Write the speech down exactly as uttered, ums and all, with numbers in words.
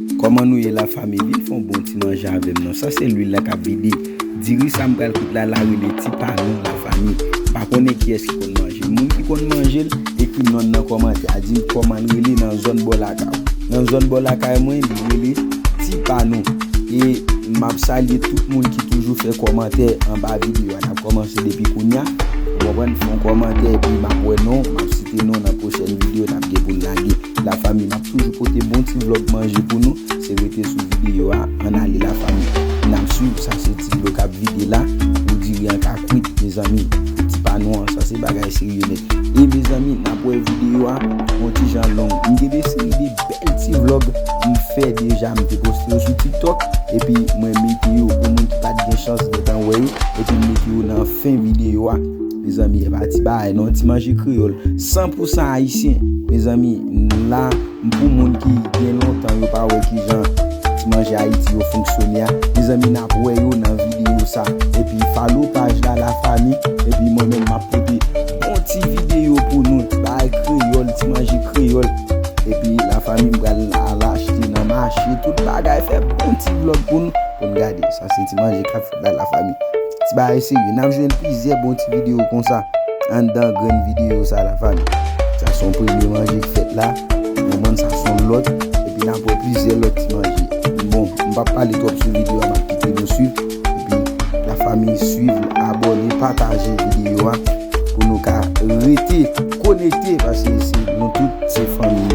Kòman nou ye, lafanmi? Vin fè yon bon ti manje avè m non. Sa se lwil la k ap vide. Diri sa m pral kwit la, la rele ti panon, lafanmi. Pa konnen kiyès ki konn manje l. Moun ki konn manje l, ekri non l nan kòmantè a. Di m kòman l rele nan zòn bò lakay ou. Nan zòn bò lakay mwen, li rele ti panon. E m ap salye tout moun ki toujou fè kòmantè anba videyo a. N ap kòmanse depi kounye a. Ou konprann? Fè yon kòmantè, epi m ap wè non, m ap site non nan pwochèn videyo n ap gen pou n lage. Lafanmi, m ap toujou pote bon ti vlòg manje pou nou. Se rete sou videyo a, ann ale, lafanmi. N ap swiv. Sa se ti dlo k ap vide la. Pou diri an ka kwit, mezanmi. Ti panon an, sa se bagay serye nèt. E mezanmi, n ap wè videyo a yon ti jan long. M gen de seri de bèl ti vlòg m fè deja, m te poste yo sou TikTok. Epi mwen mete yo pou moun ki pa t gen chans gentan wè yo. Epi m mete yo nan fen videyo a. Mezanmi, e pa ti bagay non, ti manje kreyòl, san pou san ayisyen. Mezanmi, la, m pou moun ki gen lontan yo pa wè kijan ti manje Ayiti yo fonksyone a. Mezanmi, n ap wè yo nan videyo sa. Epi follow paj la, lafanmi. Epi mwen menm, m ap pote bon ti videyo pou nou, ti bagay kreyòl, ti manje kreyòl. Epi lafanmi, m pral al achte nan mache, tout bagay, fè bon ti vlòg pou nou, pou n gade. Sa se ti manje k ap fèt la, lafanmi. Ti bagay serye. N ap jwenn plizyè bon ti videyo konsa anndan grenn videyo sa, lafanmi. Sa se yon premye manje k fèt la. Ou konprann? Sa se yon lòt. Epi n ap wè plizyè lòt ti manje. Bon, m p ap pale twòp sou videyo a, m ap kite nou swiv. Epi lafanmi, swiv, abòne, pataje videyo a pou nou ka rete konekte, paske se nou tout se fanmi.